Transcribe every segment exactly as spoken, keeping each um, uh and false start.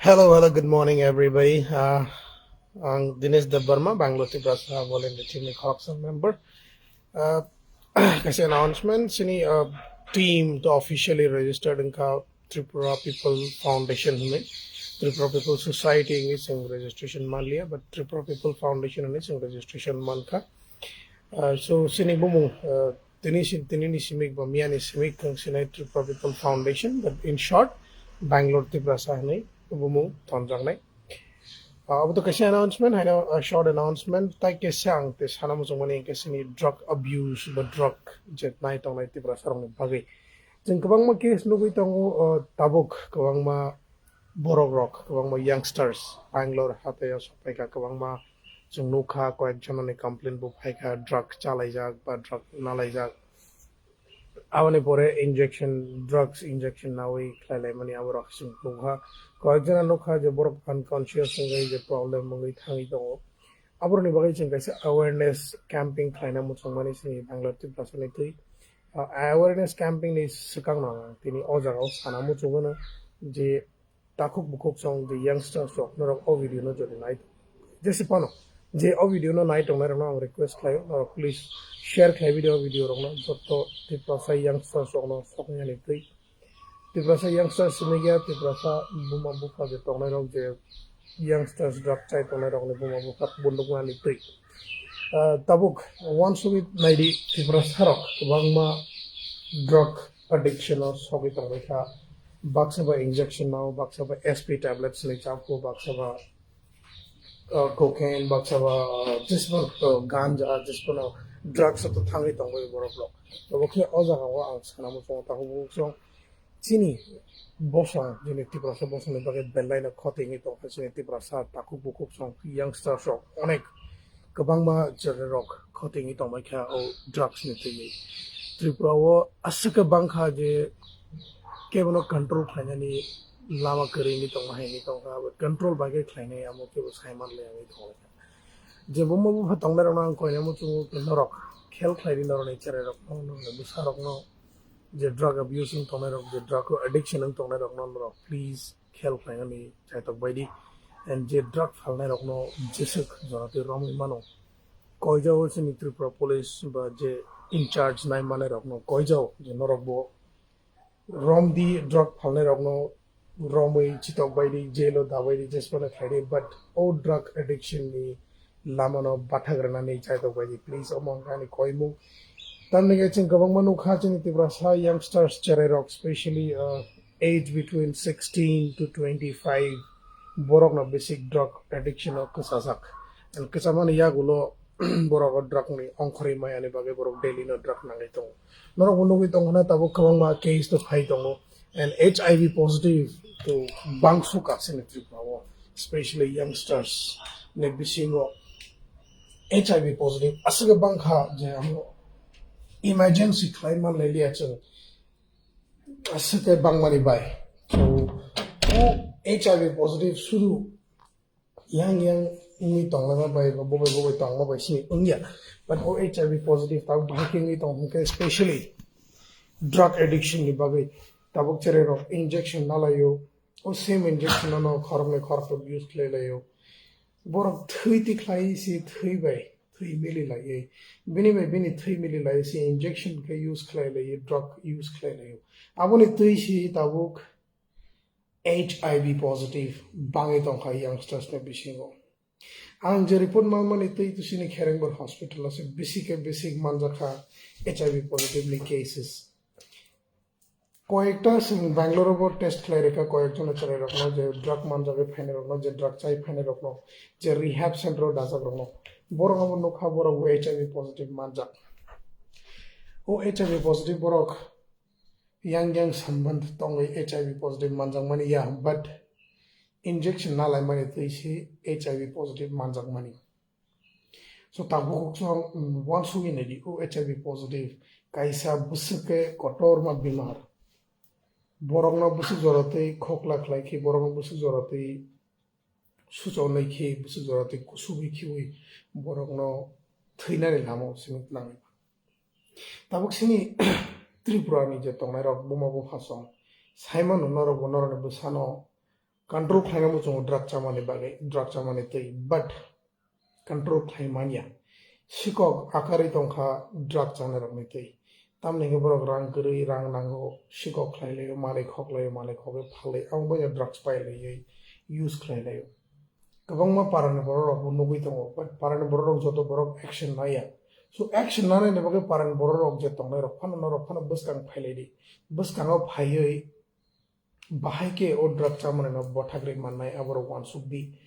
Hello, hello, good morning, everybody. Uh, ang Dinesh Debbarma, Bangalore Tiprasa Volunteer Team ni khoroksa member. Uh, kaisa announcement, sini uh, team to officially registered wngkha Tripura People Foundation hwnwi. Tripura People Society hwnwi chwng registration manliya, but Tripura People Foundation hwnwi chwng registration mankha. Uh, so sini bumung uh, tini si- tini ni simik ba miya ni simik kang sinai Tripura People Foundation, but in short, Bangalore Tiprasa hwnwi bumung tonjaknai. Uh, abo to kaisa announcement, haino uh, short announcement, tai kaisa ang te sana muchungmani kaisa ni drug abuse ba drug je nai tongnai Tiprasa rokni bagwi. Chwng kwbangma case nugwi tongo, uh, tabuk kwbangma borok rok, kwbangma youngsters Bangalore hathaio sokphaikha, kwbangma chwng nukha koyek jonani complaint bo phaikha, drug chalaijak ba drug nalaijak. Aboni pore injection, drugs injection nawi khlailaimani aborok chwng nukha. Koyek jona nukha je borok unconscious wngwi je problem wngwi thangwi tongo. Aborokni bagwi chwng kaisa awareness camping khlaina muchungmani chini Bangalore Tiprasani twi. Ah, awareness camping ni swkangno ang tini o jagao sana muchungo je takhuk bukhuk song je youngsters rok norok o video no jodi nai jesi phano je o video no nai tongnai rokno ang request khlaio, norok please share khlai video video rokno joto Tiprasa youngsters rokno soknani twi. Tiprasa youngsters simi gya, Tiprasa buma bupha je tongnai rok je youngsters drug chai tongnai rokni buma bupha bunduk nani twi. Ah, tabuk wansugwi naidi Tiprasa rok kwbangma drug addiction o sogwi tongbaikha. Baksa ba injection nao, baksa ba S P tablets ni chapko, baksa ba uh, cocaine, baksa ba uh, jisman uh, ganja, jisman uh, drugs to thangwi tongwi borok rok. Obo khe o jaga o ang sana muchungo takhuk bukhuk song chini bosong, jini Tiprasa bosong ni bagwi belai no khoti wngwi tongkha chini Tiprasa takhuk bukhuk song youngsters rok onek kwbangma chwrai rok khoti wngwi tongbaikha o drugs ni thwi. Tripura o aswk khe bangkha je kebono control khlainani lama kwrwi wngwi tongma hai wngwi tongkha, but control bai khe khlainai amo kebo sai manlai wngwi tonglaikha. Je buma bupha tongnai rokno ang koinai muchungo norok khel khlai di, norokni cherai rokno, norokni bwsa rokno, je drug abuse wng tongnai rok, je drug addiction wng tongnai rokno norok please khel khlainani chaitok bai di. And je drug phalnai rokno jeswk jora twi romwi mano, koijao chini Tripura police ba je in charge nai manai rokno koijao je norok bo rom di, drug phalnai rokno romwi chitok bai di, jail o dabai di, jesmano khlai di, but o drug addiction ni lama no bathak rwnani chaitok bai di, please, omo wngkha ani koimung. Tamni khe chwng kwbangma nukha chini Tiprasa youngsters cherai rok, specially uh, age between sixteen to twenty-five, borok no basic drug addiction o kwchajak. And kwchamani yagulo borok o drug ni ongkhorwi maya ni bagwi borok daily no drug nangwi tongo. Norok bo nugwi tong khna tabuk kwbangma case to phai tongo, and H I V positive to bangso kaksini Tripura o, specially youngsters ni bisingo H I V positive aswk bangkha je amo emergency khlai man liya chwng aswk bangmani bai. So o H I V positive sudu yang yang wngwi tongma bai ba bobai bobai tongma bai sini wngya. But o H I V positive tabuk bahai khe wngwi tong hwnkhe, specially drug addiction ni bagwi tabuk cherai rok injection nalaio, o same injection no khoroknwi khorokthom use khlai laio. Borok thwi tikhlai si thwi bai thwi mili laiwi, bini bai bini thwi mili lai si injection khe use khlai laio, drug use khlai laio. Aboni twi si tabuk H I V positive bangwi tongkha youngsters ni bisingo. Ang je report manmani twi to sini Kherengbor hospital o se bisi khe bisi manjakha H I V positive ni cases. Koyekta chwng Bangalore bo test khlai rikha, koyekjon cherai rokno je drug manjagwi phainai rokno, je drug chai phainai rokno, je rehab center o dajak rokno. Borok abo nukha borok bo H I V positive manjak. O H I V positive borok yang yang samband tongwi H I V positive manjakmani ya, but injection nalaimani twi se H I V positive manjakmani. So tabuk kok so wansugwi naidi o H I V positive kaisa bwswk khe kotorma bemar. Borokno bwswk jora twi khokla khlai khe, borokno bwswk jora twi suchonai khe, bwswk jora twi kusugwi khiui borokno thwinani lama o simi nangwi. Tabuk sini Tripura ni je tongnai rok buma bupha song, saimano norok bo norok ni bwsano control khlaina muchungo drug chamani bagwi, drug chamani twi, but control khlai manya. Sikok akarwi tongkha drug chanai rokni twi. Tamni hwnkhe borok rang kwrwi, rang nango, sikok khlai laio, manwi khok laio, manwi khogwi phalwi, abo bai drugs pai laiwi use khlai laio. Kwbangma parani borok rok bo nugwi tongo, but parani borok rok joto borok action naya. So action nanani bagwi parani borok rok je tongnai rok phano norok phano bwskang phai lai di. Bwskango phaiwi bahai khe o drug chamani no bwthagri mannai aborok uansuk di.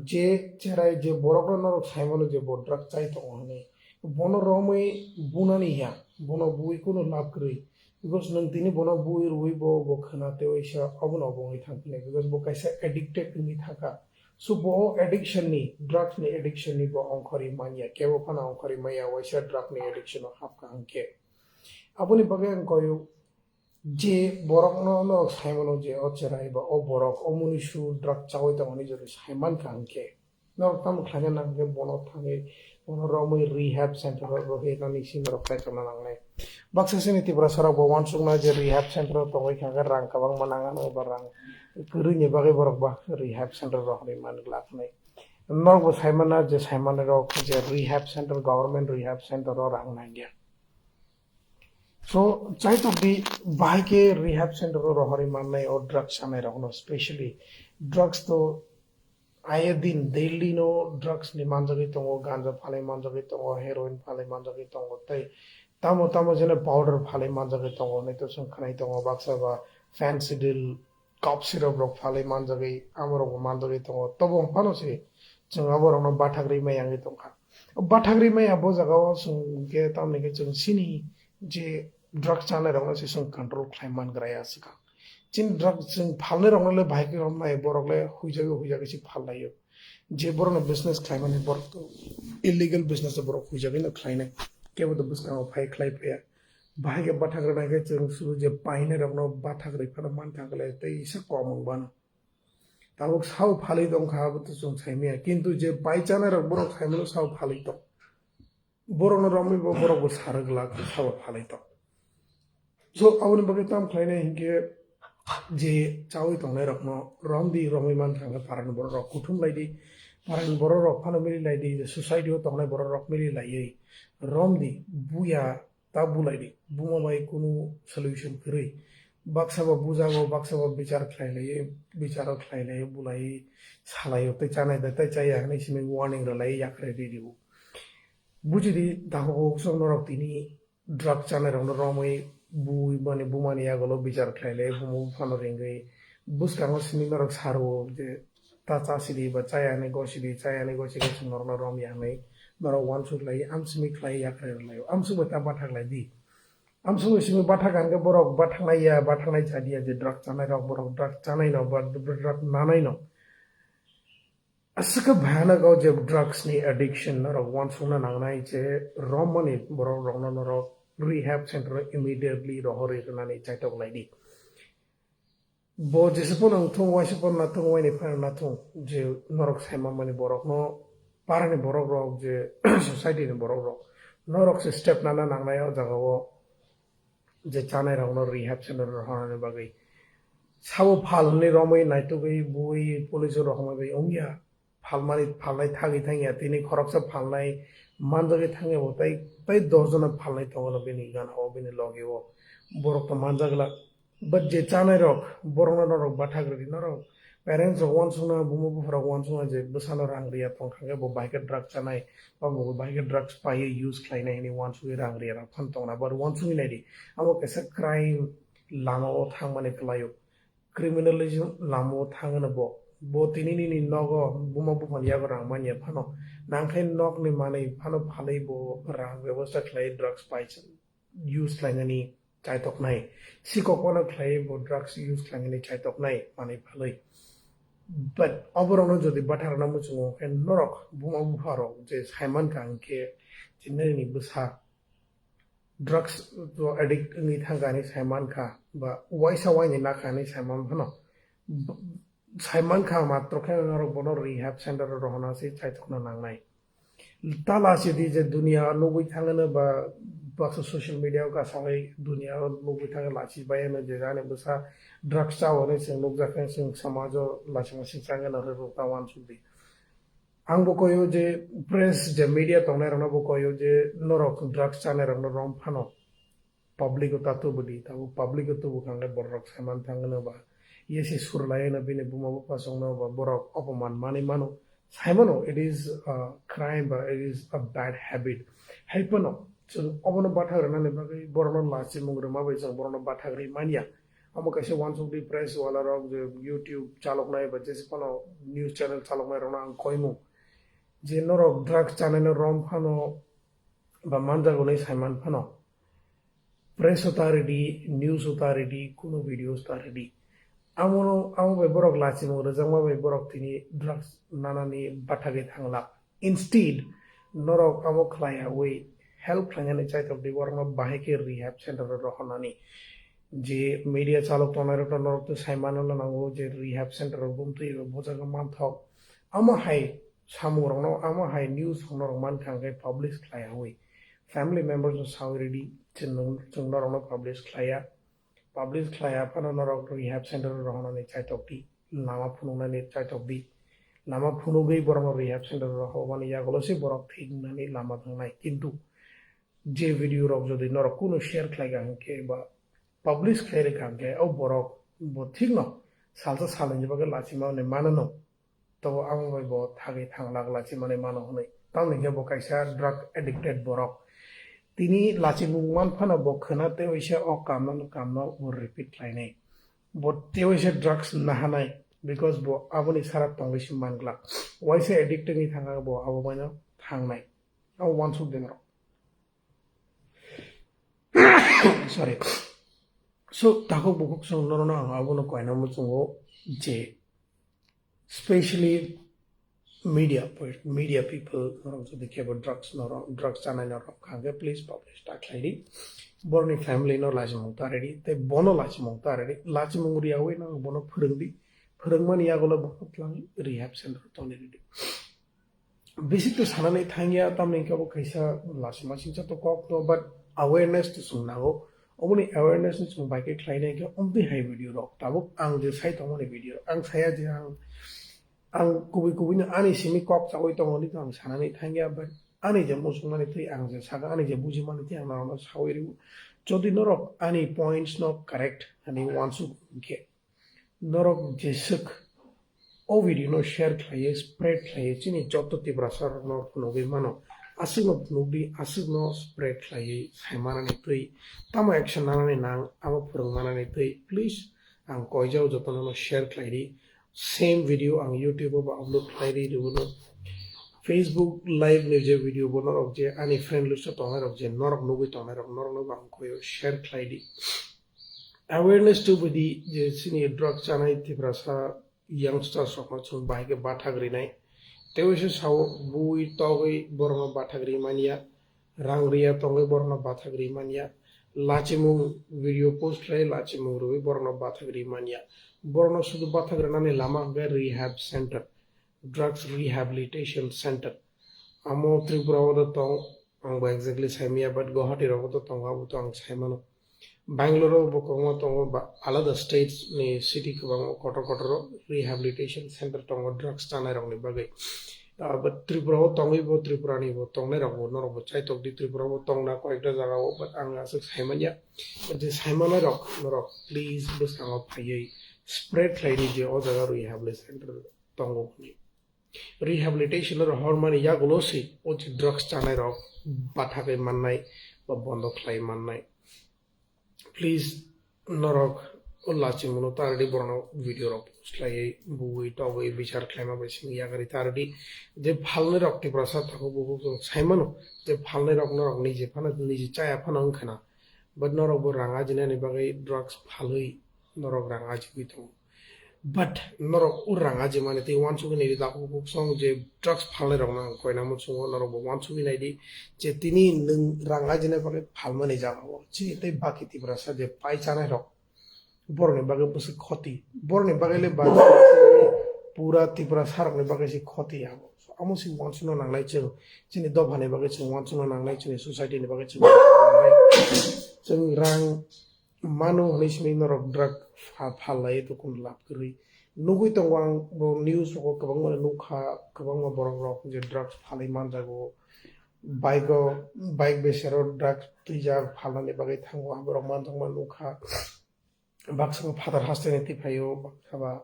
Je cherai je borok no norok sai mano je bo drug chai tongo hinwi, bono romwi bunani ya, bono bui kunu lab kwrwi. Because nwng tini bono bui rwi bo, bo khwna tei waisa obono obo wngwi thang philai, because bo kaisa addicted wngwi thangkha. So bo o addiction ni, drugs ni addiction ni bo ongkhorwi manya, kebo phano ongkhorwi manya, waisa drug ni addiction o hapkha hwnkhe. Aboni bagwi ang koyo, je borokno norok sai mano je o cherai ba o borok o monisu drug chawi tongmani jodi sai mankha hwnkhe, norok tamo khlaina nang khe bono thangwi, bono romwi rehab center o rohirnani simi rok khlai tongna nangnai. Baksa sini Tiprasa rok bo uansukna je rehab center o tongwi kha khe rang kwbangma nang ano ba rang kwrwini bagwi borok ba rehab center o rohorwi man glak hinwi. Norok bo sai mana je sai manai rok je rehab center, government rehab center o rang nangya. So chaitok di, bahai khe rehab center o rohorwi mannai o drugs chanai rokno, specially drugs to aye din daily no drugs ni manjagwi tongo, ganja phalwi manjagwi tongo, heroin phalwi manjagwi tongo, tei tamo tamo jene powder phalwi manjagwi tongo, nai to chwng khwnai tongo baksa ba fancy deal, cough syrup rok phalwi manjagwi, amorok bo manjagwi tongo. Tobo phano se chwng aborokno bathak ri mai yangwi tongkha. O bathak ri maya bo jagao chwng khe tamni khe chwng chini je drug chanai rokno se chwng control khlai man gra ya swkang. Chini drug chwng phalnai rokno le bahai khe romnai, borok le huijagwi huijagwi se phal laio. Je borokno business khlaimani borok to illegal business to borok huijagwi no khlainai. Kebo to bwskango phai khlai phaiya. Bahai khe bathak rwnai khe chwng suru je painai rokno bathak rwi phano man thang khlai tei isa kom wng bano. Tabuk sao phalwi tongkha abo to chwng saimaya, kintu je pai chanai rok borok saimano sao phalwi tong. Borokno romwi bo borok bo sarwk glak sao phalwi tong. So aboni bagwi tam khlainai hinkhe je chawi tongnai rokno romdi, romwi man thangkhe parani borok rok kuthum laidi, parani borok rok phano mili laidi, je society o tongnai borok rok mili laiwi romdi, buya ta bulai di, buma bai kunu solution kwrwi. Baksa bo bujago, baksa bo bichar khlai lai, bicharo khlai lai, bulai salaio, tei chanai da, tei chaya hinwi simi warning rwlai yakre di dibo. Buji di, dahogo kosong norok tini drug chanai rokno romwi bui mani bumani yagolo bichar khlai lai, bumo buphano ringwi. Bwskango simi norok sarwo je ta chasidi ba chayani gosidi, chayani gosi gosi norokno rom ya hinwi norok uansuk lai, amsimi khlai yakre rwlaio. Amsuk bai ta bathak lai di. Amsuk bai simi bathak hwnkhe borok bathaknai ya, bathaknai cha di ya je drug chanai rok, borok drug chanai no ba drug nanai no. Aswk khe bhayanok o je drugs ni addiction norok uansukna nangnai je rommani borok rokno norok rehab center o immediately rohorwi rwnani chaitok lai di. Bo jesa phano wng thung, waisa phano na thung, waini phano na thung, je norok sai manmani borokno, parani borok rok, je society ni borok rok, norok se step nana nangnai o jaga o, je chanai rokno rehab center o rohornani bagwi. Sabo phalni romwi naitugwi bui police o rohorma bai wngya. Phalmani phalnai thangwi thangya, tini khoroksa phalnai manjagwi thangya bo, tai, tai dos jona phalnai tongo no bini gana o, bini loge o. Borok to manjak glak. But je chanai rok, borokno norok bathak rwdi norok. Parents rok uansukna, buma bupha rok uansukna je bwsano rang riya tong kha khe bo bahai khe drug chanai, ba bo bahai khe drugs paiwi use khlainai hinwi uansugwi rang riya rok phano tongna, but uansugwi naidi. Abo kaisa crime lama o thangmani kwlaio. Criminalism lama o thangno bo. Bo tini nini nogo buma buphani yago rang manya phano, nangkhe nokni manwi phano phalwi bo rang bebosta khlai drugs pai use khlainani chaitoknai. Sikok phano khlai bo drugs use khlainani chaitoknai manwi phalwi. But oborokno jodi bathakna muchungo khe norok buma bupha rok je saimankha hwnkhe je nini bwsa drugs to addict wngwi thangkha hinwi saimankha, ba waisa waini nakha hinwi saiman phano, b-, saimankha matro khe norok bono rehab center o rohorna se chaitokna nangnai. Tala sidi je dunia nugwi thangano ba Baksa social media o kasagwi dunia o nugwi thangwi lachi bai ano je jani bwsa drugs cha hwnwi chwng nukjakha, chwng samajo lachi masing changano rwrwk ta uansukdi. Ang bo koyo je press je media tongnai rokno bo koyo je norok drugs chanai rokno rom phano public o ta tubudi, tabuk public o tubu khangle borok saiman thangno ba yesi surlaino bini buma bupha songno ba borok opoman mani mano. Saimano, it is a crime ba it is a bad habit. Hai phano chwng obono bathak rwnani bagwi borokno lachimung rwma bai chwng borokno bathak rwi manya. Amo kaisa uansukdi press wala rok je YouTube chaloknai ba jesi phano news channel chaloknai rokno ang koimung je norok drugs chanaino rom phano ba manjago hwnwi saiman phano press o ta rwdi, news o ta rwdi, kuno videos ta rwdi. Amono, amo bai borok lachimung rwjakma bai borok tini drugs nanani bathagwi thanglak. Instead, norok amo khlai yaui help khlainani chaitokdi, borokno bahai khe rehab center o rohornani. Je media chalok tongnai rokno norok to saimano nango je rehab center o bumtwi eba bojago manthok. Amo hai samung rokno, amo hai news rokno rok mankha hwnkhe publish khlai yaui. Family members no sawi rwdi, chwng, chwng norokno publish khlaiya. Publish khlaiya phano norok rehab center o rohornani chaitokdi, lama phunuknani chaitokdi. Lama phunugwi borokno rehab center o rohormani yagulo se borok thwinani lama thangnai. Kintu je video rok jodi norok kuno share khlaikha hwnkhe ba publish khlai rwkha hwnkhe o borok bo thikno salsa salnwini bagwi lachima hwnwi manono. Tobo amo bai bo thagwi thanglak lachimani mano hwnwi. Tamoni khe bo kaisa drug addicted borok. Tini lachimung man phano bo khwna tei waisa o kamno kamno bo repeat khlainai. Bo tei waisa drugs nahanai because bo aboni sara tongwi se manglak. Waisa addicted ni thangkha bo abo baino thangnai. Abo uansuk de norok. Sorry. So, takhuk bukhuk chwng norokno ang abono koina muchungo je specially media, media people norok jodi kebo drugs norok, drugs chanai norok kha hwnkhe please publish ta khlai di. Borokni family no lachimung ta rwdi, tei bono lachimung ta rwdi. Lachimung rwyaui no bono phwrwngdi. Phwrwngmani yagulo bono twlang rehab center toni rwdi. Bisi to sanani thangya, tamni khe bo kaisa lachima singcha to kok no, but awareness to chwng nango. Oboni awareness no chwng bai khe khlainai khe omtwi hai video rok. Tabuk ang je sai tongmani video, ang saya je ang, ang kubui kubui no ani simi kok chaui tongo ni to ang sanani thangya, but ani je muchungmani twi ang je saka, ani je bujimani twi ang norokno saui rw. Jodi norok ani points no correct ani uansuk hwnkhe, norok jeswk o video no share khlaiwi, spread khlaiwi, chini joto Tiprasa rokno phunugwi mano. Aswkno phunukdi, aswkno spread khlaiwi, saimanani twi, tamo action nanani nang, abo phwrwngmanani twi, please, ang koijao jotono no share khlaidi. Same video ang YouTube o bo upload khlairi rwno. Facebook live ni je video bo norok je ani friend list o tongnai rok je norok nugwi tongnai rok norokno bo ang koio share khlaidi. Awareness tubudi je chini drug chanai Tiprasa youngsters rokno chwng bahai khe bathak rinai. Tei waisa sao bui togwi borokno bathak ri manya, rang riya tongwi borokno bathak ri manya, lachimung video post khlai lachimung rwui borokno bathak ri manya. Borokno sudu bathak rwnani lama hwnkhe rehab center, drugs rehabilitation center. Amo Tripura o do tong, ang bo exactly saimaya, but Guwahati rogo to tongo, abo to ang saimano. Bangalore o bo kwbangma tongo, ba alada states ni city kwbangma kotor kotor o rehabilitation center tongo drugs chanai rokni bagwi. Ah, but Tripura o tongwi bo Tripura ni bo tongnai rok bo norok bo chaitok di, Tripura o tongna koyekta jaga o, but ang aswk saimanya. But je saimanai rok norok please bwskango phaiwi spread khlai di je o jaga rehabilitation center tongo hwnwi. Rehabilitation o rohormani yagulo se o je drugs chanai rok bathagwi mannai ba bondo khlai mannai. Please, norok o lachimungno tardi, borokno video rok post khlaiwi bui togwi bichar khlaima bai simi yakarwi tardi. Je phalnai rok Tiprasa takhuk bukhuk chwng saimano, je phalnai rok norok nije phano, nije chaya phano wngkha na, but norok bo rang ajinani bagwi drugs phalwi norok rang ajigwi tongo. But norok o rang ajimani tei uansukgwi naidi, takhuk bukhuk song je drugs phalnai rokno ang koina muchungo, norok bo uansukgwi naidi je tini nwng rang ajina bagwi phalmani jaga o chini tei baki Tiprasa je pai chanai rok, borokni bagwi bwswk khoti, borokni bagwi le ba pura Tiprasa rokni bagwi se khoti abo. Amo se uansukna nangnai chwng, chini dophani bagwi chwng uansukna nangnai, chini society ni bagwi chwng uansukna nangnai. Chwng rang mano hwnwi simi norok drug pha-, phal lai tokun lab kwrwi. Nugwi tongo ang bo news rogo kwbangma nukha, kwbangma borok rok je drugs phalwi manjago. Bike o, bike besero drugs twijak phalnani bagwi thango, aborok manjakma nukha. Baksa phatar hasteni tiphaio, baksa ba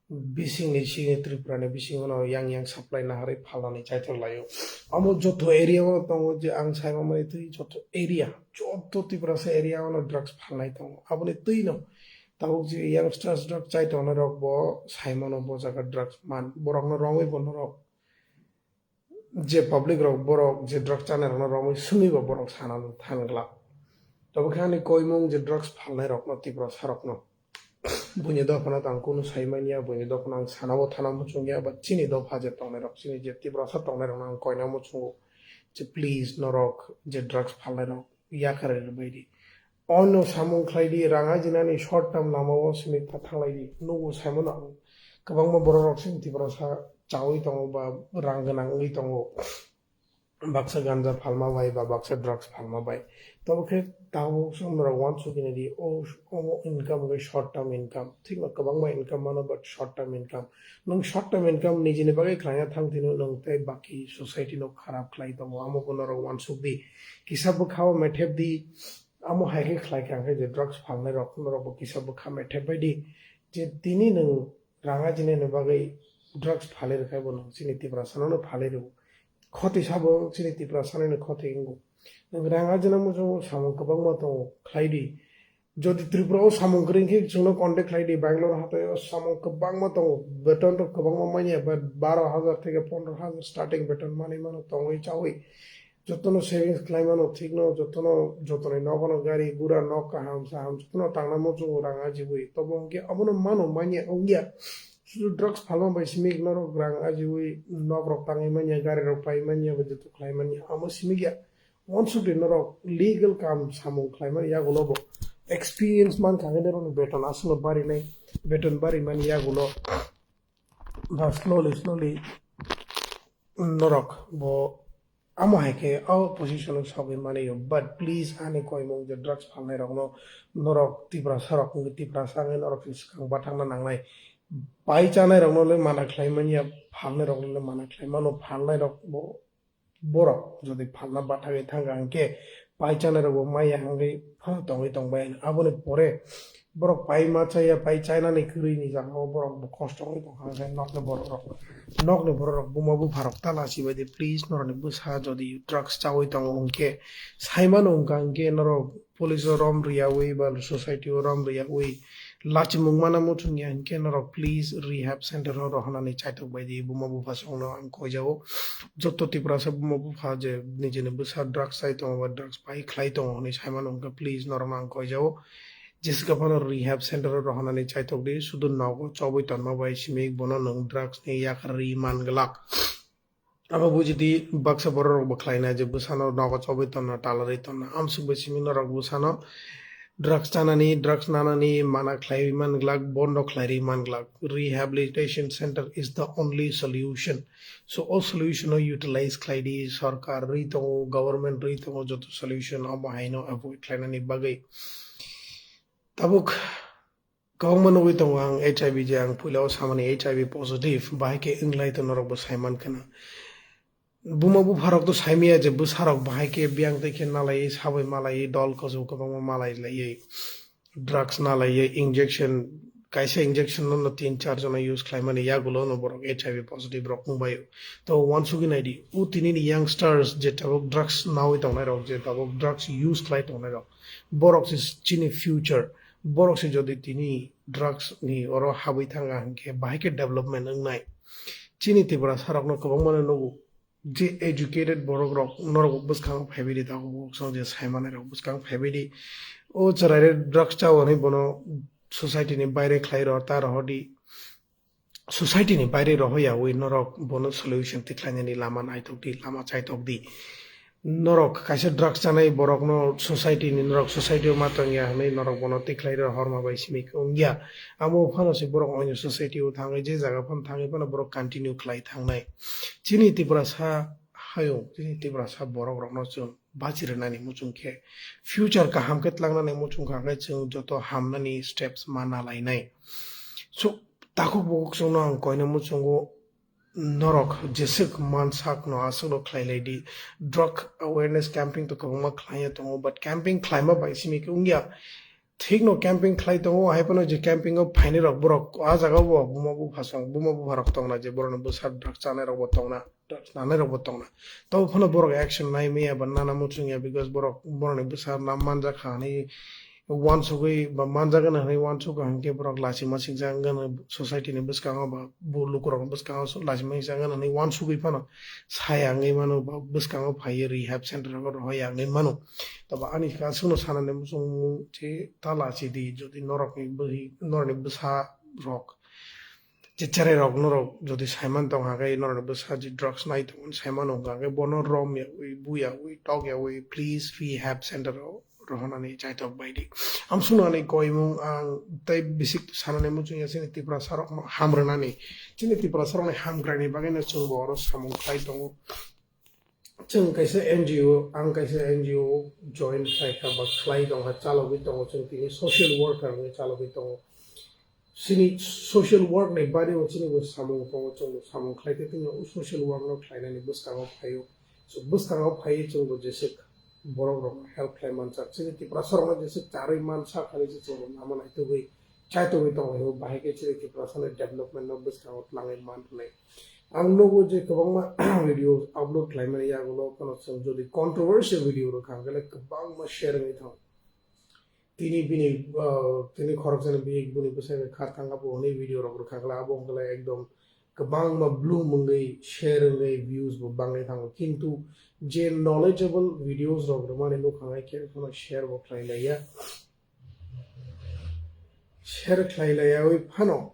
bisingni sini Tripura ni bisingo no yang yang supply naharwi phalnani chaithok laio. Amo joto area o tongo je ang saimamani twi joto area, joto Tiprasa area o no drugs phalnai tongo. Aboni twi no tabuk je youngsters drug chai tongnai rok bo saimano bo jaga drugs man. Borok no romwi bo norok je public rok borok je drugs chanai rok no romwi swnwi bo borok sana than glak. Tabuk khe ani koimung je drugs phalnai rok no Tiprasa rok no. Buini dophano tang kunu sai manya, buini dophano ang sana bo thana muchung ya, but chini dopha je tongnai rok, chini je Tiprasa tongnai rok no ang koina muchungo. Je please norok je drugs phalnai rok yakarwi rwbaidi. Ono samung khlaidi, rang ajinani short term lamao simi thanglai di. Nugo saimano ang kwbangma borok rok chini Tiprasa chawi tongo ba rang gwnang wngwi tongo. Baksa ganja phalma bai ba baksa drugs phalma bai. Tobo khe tabuk chwng norok uansuk hwnwi di, o, omo income wngkha short term income. Thik no kwbangma income mano, but short term income. Nwng short term income nijini bagwi khlaina thang thwino nwng tei baki society no kharap khlai tongo. Amo bo norok uansuk di. Kisa bwkha o methep di. Amo hai khe khlai kha, hwnkhe je drugs phalnai rok, norok bo kisa bwkha methep bai di. Je tini nwng rang ajinani bagwi drugs phalwi rwkha, bo nwng chini Tiprasa no phalwi rwo. Khoti sabo chini Tiprasa no khoti wngo. Nwng rang ajina muchungo samung kwbangma tongo, khlai di. Jodi Tripura o samung kwrwi khe chwngno contact khlai di, Bangalore hatai o samung kwbangma tongo, beton rok kwbangma manya, ba baro hajar theke pondro hajar starting beton manwi mano tongwi chawi. Jotono savings khlai mano thik no, jotono, jotoni nogo no gari gura nok kaham saham jotono tangna muchungo rang ajiwi. Tobo hwnkhe abono mano manya wngya. Sudu drugs phalma bai simi norok rang ajiwi nok rok tangwi manya, gari rok pai manya, ba joto khlai manya, amo simi ya. Uansukdi norok legal kam samung khlaimani yagulo bo experience mankha hwnkhe norokni beton aswkno barinai, beton barimani yagulo ba slowly slowly norok bo amo hai khe o position o sogwi manaio. But please, ani koimung je drugs phalnai rokno norok Tiprasa rok wngwi Tiprasa wngwi norok se swkang bathakna nangnai. Pai chanai rokno le mana khlai manya, phalnai rokno le mana khlai mano, phalnai rok bo borok jodi phalna bathagwi thangkha hwnkhe pai chanai rokbo maya hwngwi phano tongwi tongbai. Aboni pore borok pai ma chaya, pai chainani kwrwini jagao borok bo kosto wngwi tongkha hwnkhe nokni borok rok, nokni borok rok buma bupha rok ta lachibaidi. Please, norokni bwsa jodi drugs chawi tongo hwnkhe saimano wngkha hwnkhe norok police o rom riyawi ba society o rom riyawi lachimung mana muchung ya hwnkhe norok please rehab center o rohornani chaitok bai di. Buma bupha songno ang koijao, joto Tiprasa buma bupha je nijini bwsa drugs chai tongo ba drugs pai khlai tongo hwnwi saimano wngkha, please norokno ang koijao. Jeswk phano rehab center o rohornani chaitok di, sudu nogo chobwi tonma bai simi bono nwng drugs ni yakar ri man glak. Abo buji di, baksa borok rok bo khlai na je bwsano nogo chobwi tonna, talarwi tonna. Amsuk bai simi norok bwsano drugs chanani, drugs nanani mana khlaiwi man glak, bondo khlairwi man glak. Rehabilitation center is the only solution. So, o solution no utilize khlai di, sorkar rwi tongo, government rwi tongo, joto solution omo haino avoid khlainani bagwi. Tabuk kwbangma nugwi tongo ang H I V je ang puila o samani H I V positive, bahai khe wnglai to norok bo saiman khna. Buma bupha rok to saimaya je bwsa rok bahai khe biyang tei khe nalai, sabai malai, dol koso kwbangma malai lai, drugs nalai, injection, kaisa injection no tin char jona use khlaimani yagulo no borok H I V positive rok wngbai. To uansugwi naidi, o tini ni youngsters je tabuk drugs nawi tongnai rok, je tabuk drugs use khlai tongnai rok, borok se chini future, borok se jodi tini drugs ni oro habwi thanga hinkhe bahai khe development wngnai. Chini Tiprasa rokno kwbangma no nugo je educated borok rok norok bwskango phaibai di, tabuk song je sai manai rok bwskang phaibai di. O chwrai re drugs chao hinwi bono society ni baire khlai rw ta rohor di. Society ni baire rohoya wi norok bono solution tikhlainani lama naitok di, lama chaitok di. Norok kaisa drugs chanai borok no society ni, norok society o ma tongya hinwi norok bono tikhlai rw horma bai simi wngya. Amo phano se borok oino society o thangwi je jaga phano thangwi phano borok continue khlai thangnai. Chini Tiprasa hayung, chini Tiprasa borok rok no chwng bachi rwnani muchung khe, future kaham khe tlangnani muchung kha khe chwng joto hamnani steps ma nalainai. So, takhuk bukhuk chwngno ang koina muchungo, norok jeswk mansakno aswkno khlai lai di. Drug awareness camping to kwbangma khlaiya tongo, but camping khlaima bai simi khe wngya. Thikno camping khlai tongo, hai phano je camping o phainai rok borok a jaga o bo buma bupha song, buma bupha rok tongna, je borokni bwsa drug chanai rok bo tongna, drugs nanai rok bo tongna. Tabo phano borok action nai maya ba nana muchung ya, because borok, borokni bwsa nam manjak kha hinwi uansugwi ba manjak gana hinwi uansuk kha hinkhe borok lachima singjak gana society ni bwskango ba bo lukurok bwskango lachima singjak gana hinwi uansugwi phano saya wngwi mano ba bwskango phaiwi rehab center rogo rohorya wngwi mano. Tabo ani aswkno sanani muchungmung se ta lachi di, jodi norokni bwrwi, norokni bwsa rok je cherai rok norok jodi saiman tong hake norokni bwsa je drugs nai tong saiman wng hake bono rom yawi, bu yawi, tok yawi, please rehab center o rohornani chaitok bai di. Amsukno ani koimung ang tei bisik sanani muchung ya chini Tiprasa rokno ham rwnani, chini Tiprasa rokni hamkraini bagwino chwngbo oro samung khlai tongo. Chwng kaisa N G O, ang kaisa N G O join khlai kha ba khlai tong kha, chalogwi tongo, chwng tini social worker wngwi chalogwi tongo. Chini social work ni bari o chini bo samung tongo, chwng bo samung khlai khe tini o social work no khlainani bwskango phaio. So bwskango phaiwi chwng bo jeswk borok rok help khlai manjak. Chini Tiprasa rok no jeswk charwi mansa kha hinwi se chwng bo lama naitugwi chaitugwi tongo, bahai khe chini Tiprasa ni development no bwskango twlangwi man rwnai. Ang nugo je kwbangma video upload khlaimani yagulo, kono chwng jodi controversial video rwkha hwnkhe kwbangma share wngwi thango. Tini bini, ah, tini khoroksani bihik bini bwsai bai khar thangkha bo hwnwi video rok rwkha hwnkhe abo hwnkhe ekdom kwbangma bloom wngwi, share wngwi, views bo bangwi thango. Kintu je knowledgeable videos rok rwmani nukha hwnkhe khe phano share bo khlai laiya. Share khlai laiyawi phano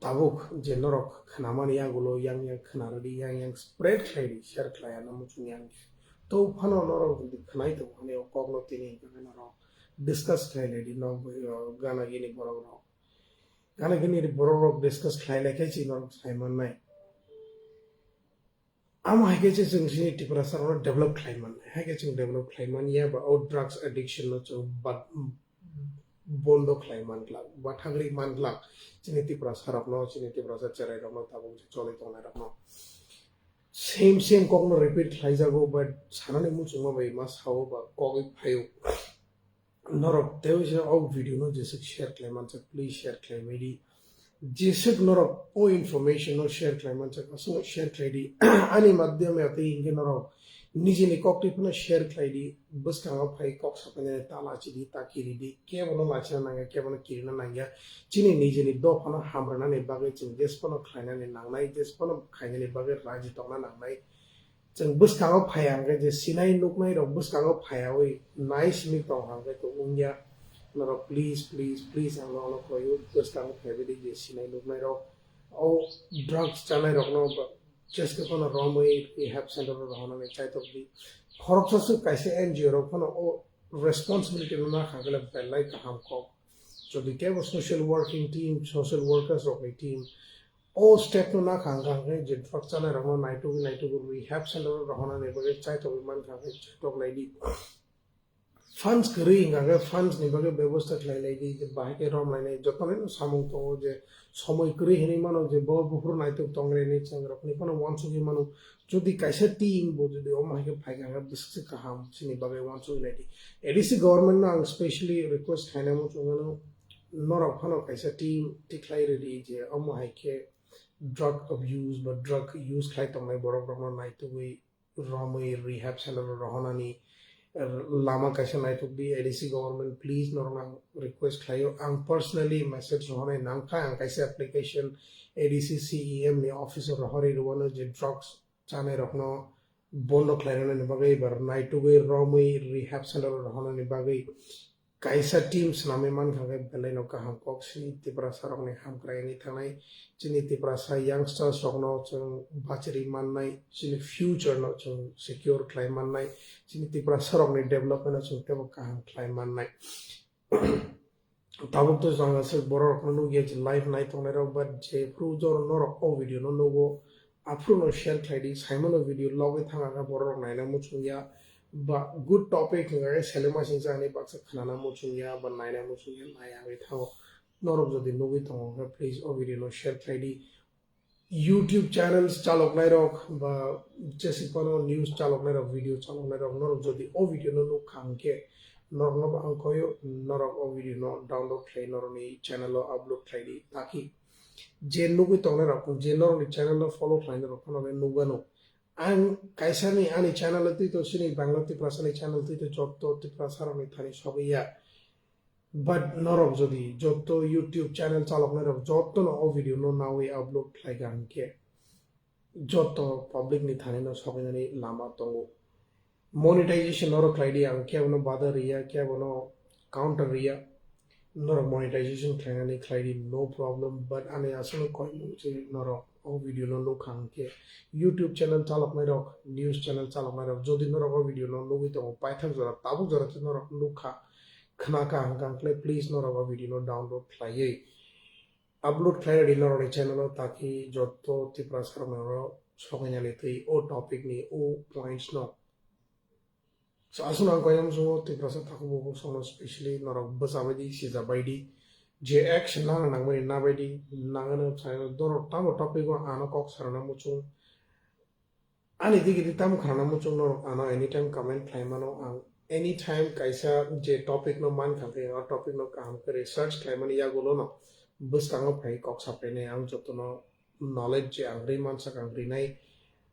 tabuk je norok khnamani yagulo yang yang khna rwdi, yang yang spread khlai di, share khlai ano muchung yang. To phano norok jodi khnai tongo hwnwi o kokno tini hwnwi norok discuss khlai lai di, nok bai, o, gana gini borok rok. Gana gini borok rok discuss khlai lai khe chini norok sai mannai. Amo hai khe se chwng chini Tiprasa rokno develop khlai man, hai khe chwng develop khlai man ya ba o drugs addiction no chwng bad-, bondo khlai man glak, bathagri man glak chini Tiprasa rokno, chini Tiprasa cherai rokno tabuk je choli tongnai rokno. Same, same kokno repeat khlai jago, but sanani muchungma bai ma sao ba kogwi phaio. Norok tei se o video no jeswk share khlai manjak, please share khlai mai di. Jeswk norok o information no share khlai manjak, aswk share khlai di. Ani madhyam ya tei hinkhe norok nijini kok twi phano share khlai di. Bwskango phai kok sapainani ta lachi di, ta kiri di. Kebo no lachina nangya, kebo no kirina nangya. Chini nijini dophano hamrwnani bagwi chwng jesphano khlainani nangnai, jesphano khainani bagwi raji tongna nangnai. Chwng bwskango phaiya hwnkhe je sinai nuknai rok bwskango phaiyawi nai simi tong hwnkhe to wngya. Norok please, please, please ang nono koyo bwskango phaibai di je sinai nuknai rok. O drugs chanai rokno ba-, jeske phano romwi rehab center o rohornani chaitok di. Khoroksa swk kaisa N G O rok phano o responsibility no nakha khe belai kaham kok. Jodi kebo social working team, social workers rokni team, o step no nakha hwnkha hwnkhe je drug chanai rokno naitugwi naitugwi rehab center o rohornani bagwi chaitokwi mankha hwnkhe chaitok lai di. Funds kwrwi hwnkha hwnkhe funds ni bagwi bebosta khlai lai di, je bahai khe rom lainai. Joto no samung tongo je somoi kwrwi hinwi mano je bo buphuru naituk tonglaini chwng rokni phano uansugwi mano. Jodi kaisa team bo jodi omo hai khe phaikha hwnkhe bwswk se kaham chini bagwi uansugwi lai di. A D C government no ang specially request khainai muchungmano, norok phano kaisa team tikhlai rwdi je omo hai khe drug abuse ba drug use khlai tongnai borok rokno naitugwi romwi rehab center o rohornani, eh, lama kaisa naitukdi. A D C government, please, norok ang request khlaio. Ang personally message rohornai nangkha, ang kaisa application A D C C E M ni office o rohorwi rwano je drugs chanai rokno bondo khlairwnani bagwi eba naitugwi romwi rehab center o rohornani bagwi kaisa team swnamwi mankha khe belai no kaham kok. Chini Tiprasa rokni hamkrai wngwi thangnai, chini Tiprasa youngsters rokno chwng bachiri mannai, chini future no chwng secure khlai mannai, chini Tiprasa rokni development no chwng teibo kaham khlai mannai. Tabuk to jang aswk borok rokno nukya je live nai tongnai rok, but jephru jora norok o video no nugo, aphuru no share khlai di, saimano video logwi thang ang khe borok rok naina muchung ya, ba good topic hwnka khe selema singsa ani baksa khnana muchungya ba naina muchungya nai agwi thango. Norok jodi nugwi tongo khe please o video no share khlai di. YouTube channels chaloknai rok ba jesi kono news chaloknai rok, video chaloknai rok, norok jodi o video no nukha hwnkhe norok no ang koyo norok o video no download khlai norok ni channel o upload khlai di, taki je nugwi tongnai rok, je norok ni channel no follow khlai norok no nugano. Ang kaisa ni ani channel o twi to sini Bangla Tiprasa ni channel twi to jotto Tiprasa rok ni thani sogwi ya. But norok jodi jotto YouTube channel chaloknai rok jotto no o video no nawi upload khlai kha hwnkhe jotto public ni thani no sokainani lama tongo. Monetization norok khlai di, ang kebo no bada riya, kebo no counter riya. Norok monetization khlainani khlai di, no problem. But ani aswk no koimung je norok o video no nukha hwnkhe YouTube channel chaloknai rok, news channel chaloknai rok jodi norok o video no nugwi tongo, paithak jora tabuk jora khe norok nukha, khna kha hwnkha hwnkhe please norok o video no download khlaiwi upload khlai rwdi norokni channel o, taki jotto Tiprasa rok norok sokainani twi o topic ni o points no. So aswk ang koyam sungo Tiprasa takhuk bukhuk songno specially norok bwsa baidi sija baidi je action nang nangmani na baidi nangano sai norok tamo topic o ano kok sarana muchung. Ani digi di tamo khanana muchung norok ano anytime comment khlai mano, ang anytime kaisa je topic no man kha khe o topic no kaham khe research khlai mani yagulo no bwskango phai kok sapai nai ang jotono knowledge je ang ri mansak ang rinai.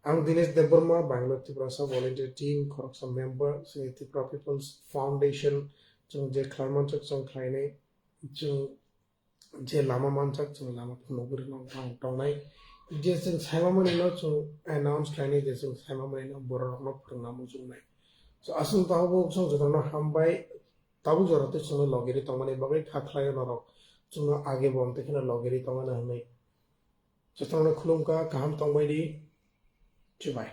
Ang Dinesh Debbarma, Bangalore Tiprasa volunteer team khoroksa member sini Tripura People's Foundation, chwng je khlai mansak chwng khlai nai, chwng je lama manjak chwng lama phunugwi rwna ang tongnai. Je chwng saimamani no chwng announce khlainai, je chwng saimamani no borok rokno phwrwngna muchungnai. So aswk tabuk chwng jotono hambai, tabuk jora tei chwngno logiri tongmani bagwi kha khlaio norok chwngno age bo amtwi kheno logiri tongmani hwnwi. Jotono khulumkha, kaham tongbai di. Chubai.